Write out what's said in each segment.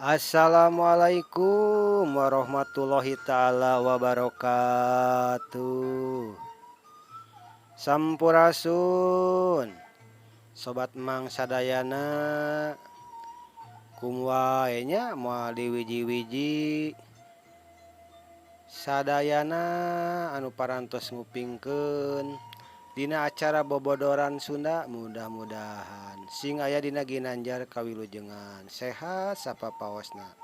Assalamualaikum warahmatullahi taala wabarakatuh. Sampurasun Sobat Mang sadayana kum wae nya moal diwiji-wiji sadayana anu parantos ngupingkeun dina acara bobodoran Sunda mudah-mudahan sing aya dina ginanjar kawilujengan sehat sapapaosna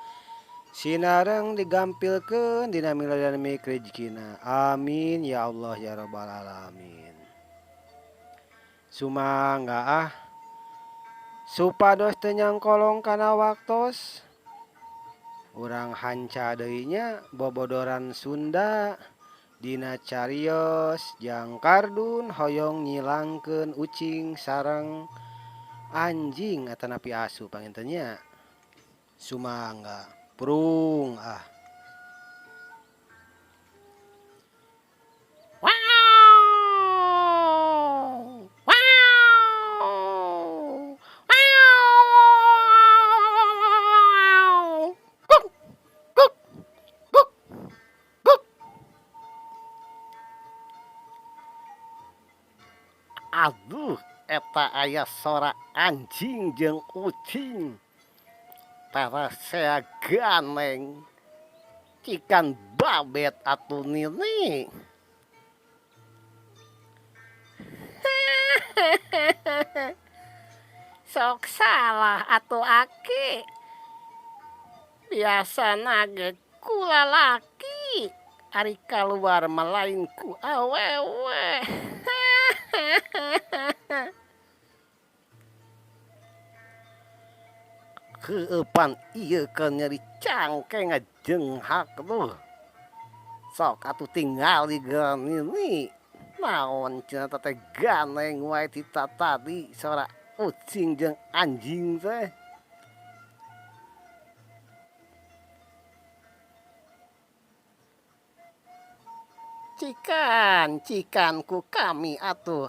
sinareng digampilkeun dina miladan mik rejekina amin ya Allah ya rabbal alamin. Sumangga ah supados teu nyangkolong kana waktos urang hanca deui nya bobodoran Sunda dina carios jang kardun hoyong nyilangkeun ucing sareng anjing atanapi asu panginten nya. Sumangga prung ah. Aduh eta aya sora anjing jeung ucing parasea ganeng cikan babet atuh nini. Sok salah atuh aki biasana ge ku lalaki ari kaluar mah lain ku awewe. Heueuh pan ieu keur nyeri cangkeng ngajenghak tuh. Sok atuh tingali geura nini. Naon cenah teh ganeng wae ti tatadi sora ucing jeung anjing teh. Cikan, cikan ku kami atuh.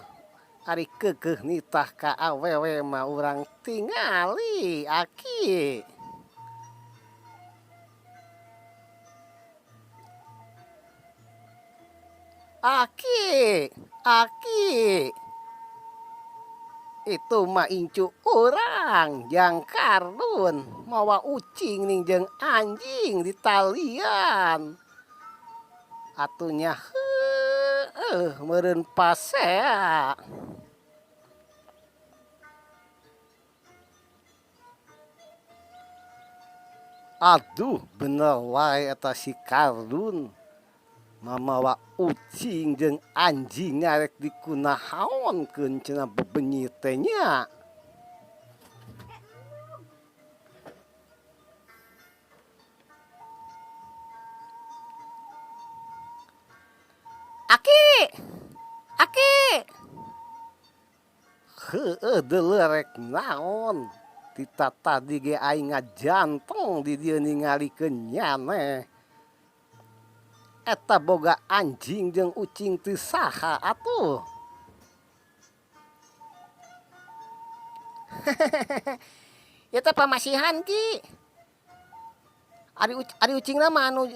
Ari keukeuh nitah ka awewe mah urang tingali aki. Aki, aki. Itu mah incu urang jang kardun mawa ucing ning jeung anjing di talian. Atuh nya heueuh meureun pasea. Aduh bener wae eta si Kardun mamawa ucing jeung anjing rek dikunahaonkeun cenah bebenyit teh nya. Aki, aki. Heueuh deuleu rek naon ti tatadi ge aing ngajanteng di dieu ningalikeun nyaneh. Eta boga anjing jeung ucing teu saha atuh. Ieu teh pamasihan ki. Ari ucingna mah anu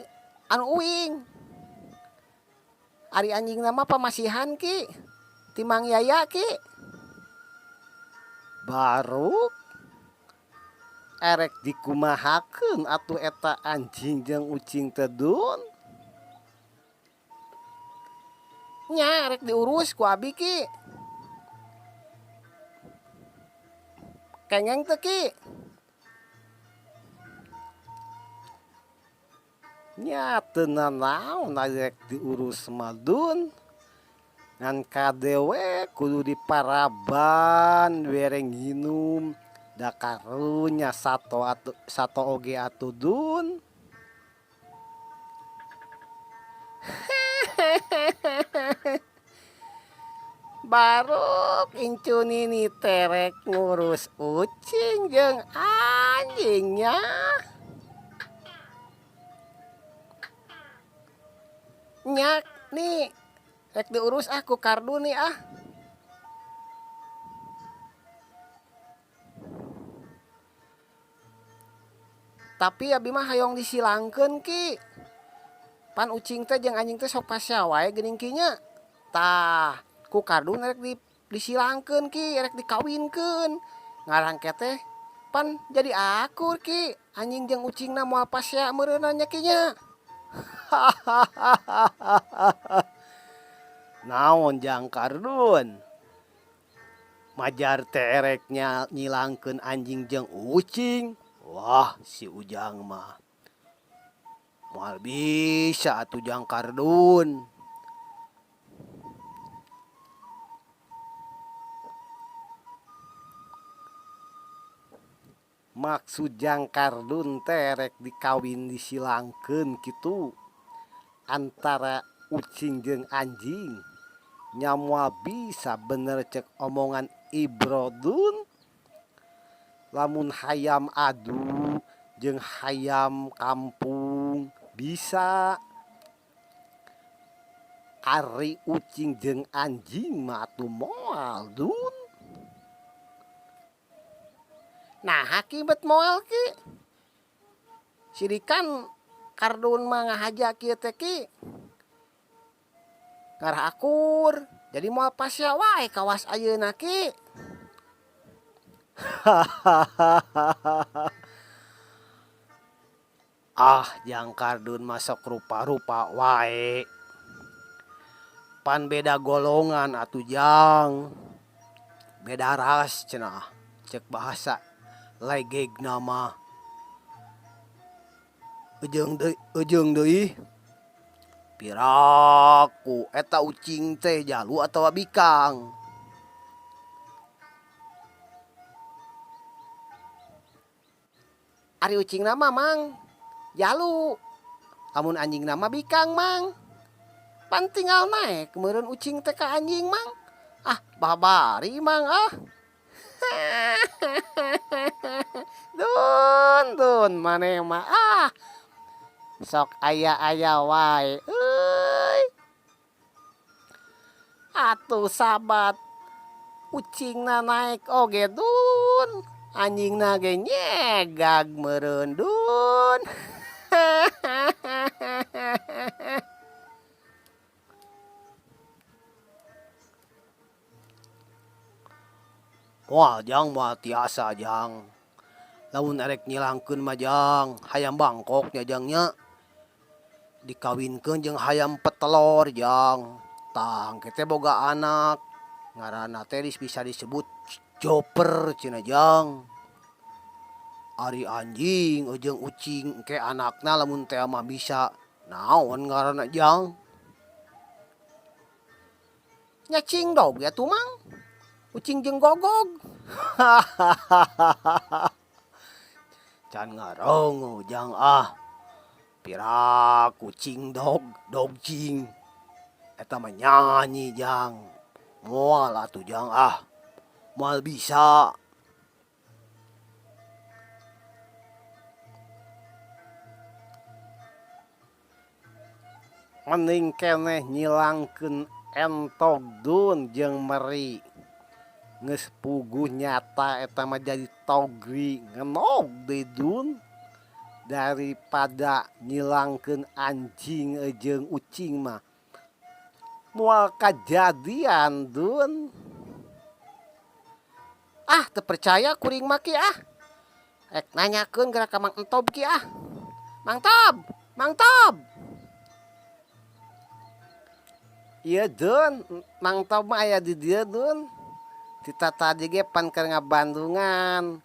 uing. Ari anjingna mah pamasihan ki. Ti Mang Yaya ki. Baruk erek dikumahakeun atuh eta anjing jeung ucing teh dun. Nya rek diurus ku abi ki. Kengeng teu ki. Nya teu nanaon ari rek diurus mah dun. Ngan kadewe kudu diparaban bere nginum da karunya sato atuh sato oge atuh dun. Baruk incu nini teh rek ngurus ucing jeung anjingnya. Nyak nih rek diurus ah ku Kardun nih ah. Tapi abi mah hoyong disilangkeun Ki. Pan ucing teh jeung anjing teh sok pasea wae geuning Ki nya. Tah, ku Kardun rek disilangkeun Ki, rek dikawinkeun. Ngarang teh pan jadi akur Ki. Anjing jeung ucingna moal pasea meureunna nya Ki nya. Naon Jang Kardun? Majar teh erek nyilangkeun anjing jeung ucing. Wah, si Ujang mah moal bisa atuh Jang Kardun. Maksud Jang Kardun teh rek dikawin disilangkeun kitu antara ucing jeung anjing. Nya moal bisa bener cek omongan Ibrodun. Lamun hayam adu jeung hayam kampung bisa. Ari ucing jeung anjing mah atuh moal Dun. Nah, Ki bet moal Ki. Sirikan Kardun mah ngahaja kieu teh Ki. Ngarah akur, jadi moal pasea wae kawas ayeuna Ki. Ah, Jang Kardun mah sok rupa-rupa wae. Pan beda golongan atuh Jang. Beda ras cenah cek bahasa legegna mah. Ejeung deui piraku eta ucing teh jalu atawa bikang. Ari ucing nama Mang jalu, lamun anjing nama bikang Mang. Pan tinggal naek meureun ucing teh ka anjing Mang. Ah, babari Mang ah. Dun dun maneh mah ah. Sok aya-aya wae euy. Atuh sabat ucingna naek oge Dun, anjingna ge nyegag meureun Dun. Moal Jang, moal tiasa Jang. Lamun erek nyilangkeun mah Jang, hayam Bangkok nya Jang nya. Dikawinkeun jeung hayam petelor Jang. Tah engke teh boga anak. Ngaranna teh bisa disebut joper cenah Jang. Ari anjing jeung ucing engke anakna lamun teh mah bisa naon ngaranna Jang? Nya cing dog ya tuh Mang. Ucing jeung gogog. Can ngarongo Jang ah. Pira kucing dog, dog cing. Eta mah nyanyi Jang. Moal atuh Jang ah. Moal bisa. Mending keneh nyilangkeun entog Dun jeung meri. Geus puguh nyata eta mah jadi togri ngenog deui Dun. Daripada nyilangkeun anjing jeung ucing mah moal kajadian Dun. Ah, teu percaya kuring mah Ki ah. Rek nanyakeun geura ka Mang Entob Ki ah. Mang Tob, Mang Tob. Ieu Dun, Mang Tob mah aya di dieu Dun. Tita tadi ge pan keur ngabandungan.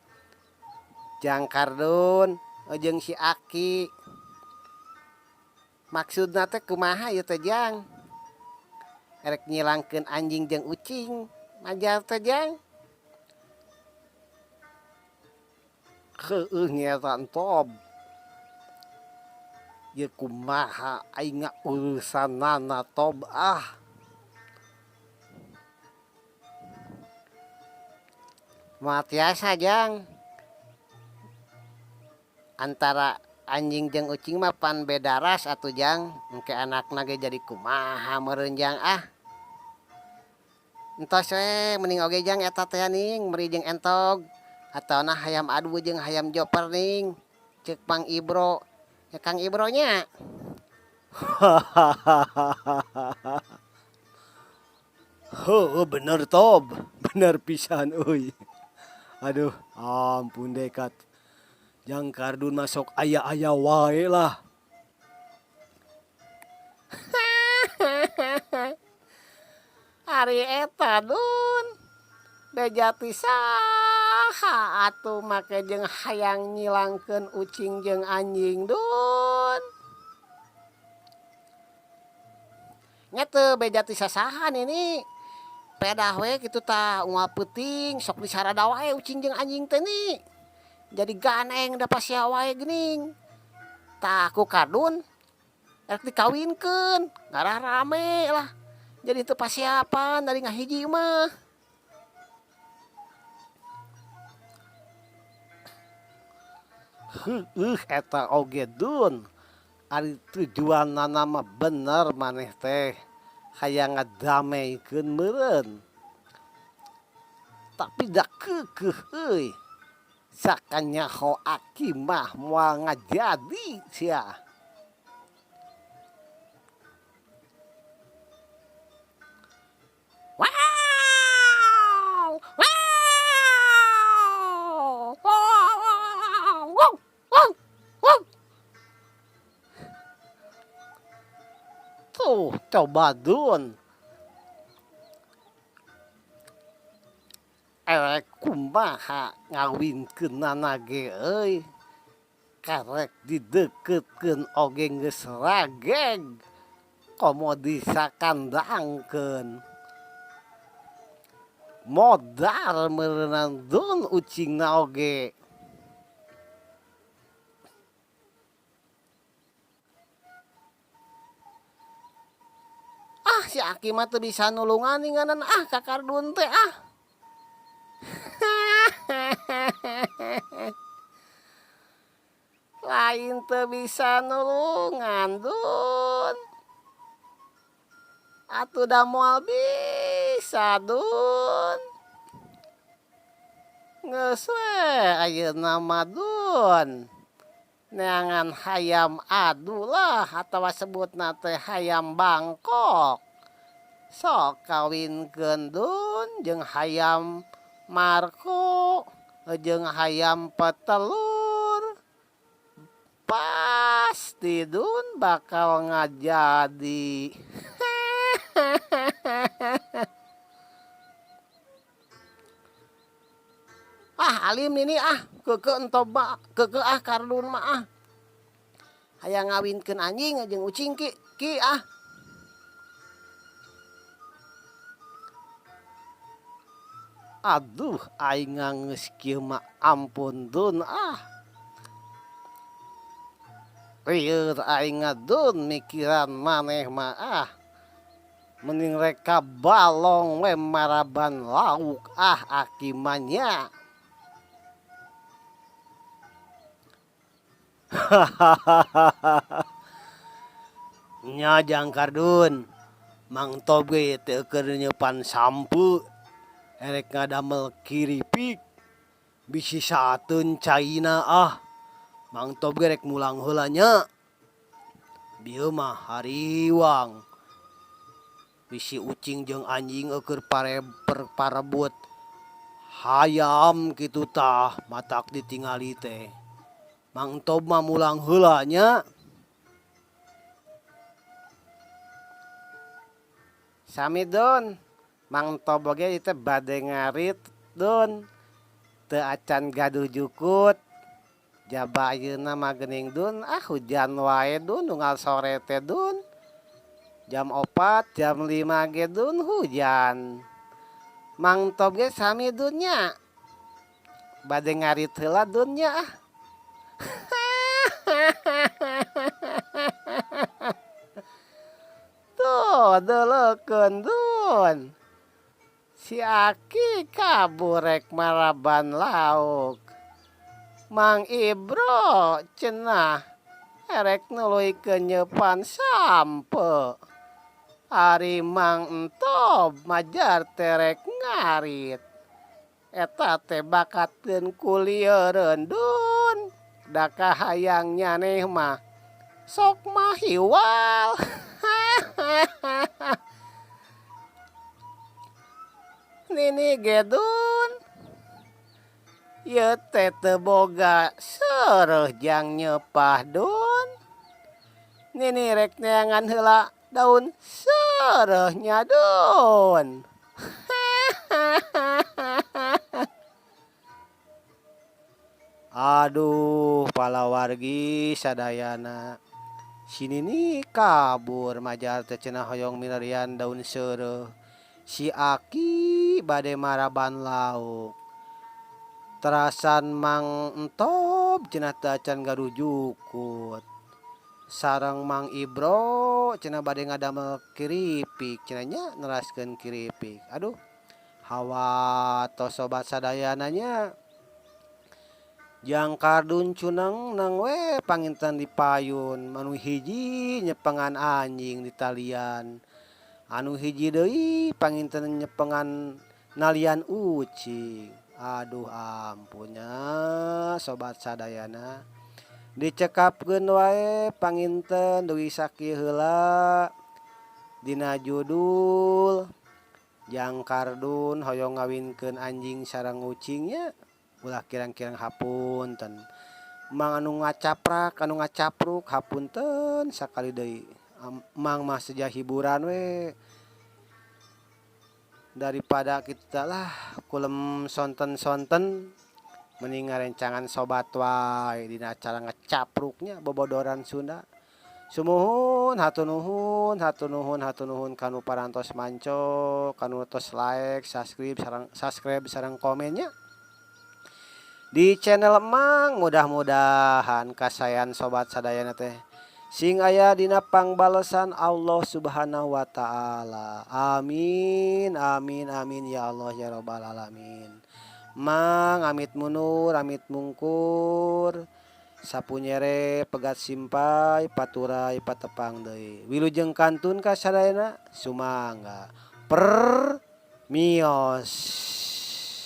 Jang Kardun jeung si Aki. Maksudna teh kumaha ieu teh Jang? Erek nyilangkeun anjing jeung ucing. Majar teh Jang. Heueuh nya eta Entob. Ieu kumaha aing urusanana Tob ah. Moal tiasa Jang. Antara anjing jeung ucing mah pan beda ras atuh Jang. Engke anakna ge jadi kumaha meureun Jang ah. Entos we mending oge Jang eta teh ning meri jeung entog. Atawana hayam adu jeung hayam joper ning. Ceuk Mang Ibro nya Kang Ibro nya. Heuh bener Tob, bener pisan euy. Aduh ampun dekat. Jang Kardun mah sok aya-aya wae lah. Ari eta Dun, beja ti saha atuh make jeung hayang nyilangkeun ucing jeung anjing Dun. Nya teu beja ti sasaha nini, pedah we kitu tah unggal peuting sok disarada wae ucing jeung anjing teh ni. Jadi ganeng da pasia wae geuning. Tah ku Kardun rek dikawinkeun ngarah rame lah jadi teu pasiapan dari ngahiji mah. Heueuh eta oge Dun. Ari tujuannana mah bener maneh teh hayang ngadameikeun meureun. Tapi da keukeuh euy sakanyaho aki mah moal ngajadi sia. Wow! Wow! Wow! Wow! Wow! Wow! Tuh coba Dun. Erek kumaha ngawinkeunana ge euy. Karek dideukeukeun oge geus rageg. Komo disakandangkeun. Modar meureunan Dun ucingna oge. Ah si aki mah teu bisa nulungan ninganan ah ka Kardun teh ah. Lain teu bisa nulungan Dun. Atuh da moal bisa Dun. Geus we ayeuna mah Dun. Neangan hayam adu lah atawa sebutna teh hayam Bangkok. Sok kawinkeun Dun jeung hayam Marco jeung hayam petelur. Pasti Dun bakal ngajadi. Ah alim nini ah keukeuh entob mah keukeuh ah Kardun mah ah. Hayang ngawinkeun anjing jeung ucing ki ki ah. Aduh aing geus kieu mah ampun Dun ah. Rieur aing Dun mikiran maneh mah ah. Mending rek ka balong we maraban lauk ah aki mah nya. Nya Jang Kardun, Mang Tob ge teu keur nyeupan sampeu erek ngadamel kiripik bisi saateun caina ah. Mang Tob ge rek mulang heula nya. Bieu mah hariwang. Bisi ucing jeung anjing eueuh parebut hayam kitu tah matak ditingali teh. Mang Tob mah mulang heula nya. Sami Dun, Mang Tob oge ieu teh bade ngarit Dun. Teu acan gaduh jukut. Jaba ayeuna mah geuning Dun, ah hujan wae Dun unggal sore teh Dun. Jam 4, jam 5 ge Dun hujan. Mang Tob ge sami Dun nya. Bade ngarit heula Dun nya ah. Tuh deuleukeun Dun. Si aki kabur rek maraban lauk. Mang Ibro cenah erek nuluykeun nyeupan sampeu. Ari Mang Entob majar teh rek ngarit. Eta teh bakatkeun ku lieureun Dun. Da kahayang nyaneh mah sok mahiwal. Nini Gedun ieu teh teu boga seureuh jang nyeupah dun. Nini rek neangan heula daun seureuh nya dun. Aduh palawargi sadayana si nini kabur majar teh cenah hoyong milarian daun seureuh si aki bade maraban lauk terasan mang entob cenah teu acan gaduh jukut sareng mang ibro cenah bade ngadamel kiripik cenah nya neraskeun kiripik aduh hawa tos sobat sadayana nya. Jang kardun cunang nang we panginten di payun anu hiji nyepengan anjing di talian anu hiji deui panginten nyepengan nalian ucing aduh ampunnya sobat sadayana dicekapkeun wae panginten dugi sakieu heula dina judul jang kardun hoyong ngawinkeun anjing sareng ucingnya. Ulah kirang-kirang hapunten mang anu ngacaprak anu ngacapruk hapunten sakali deui mang mah seja hiburan we daripada kita lah kulem sonten-sonten mending ngarencangan sobat wae dina acara ngacapruknya bobodoran Sunda. Sumuhun hatur nuhun hatur nuhun hatur nuhun kanu parantos manco kanu tos like subscribe sareng komennya di channel Emang. Mudah-mudahan kasayan sobat sadayana teh sing aya dina pangbalesan Allah Subhanahu wa taala. Amin amin amin ya Allah ya robbal alamin. Mang amit mundur amit mungkur sapu nyere pegat simpai paturai patepang deui. Wilujeng kantun ka sadayana sumangga per mios.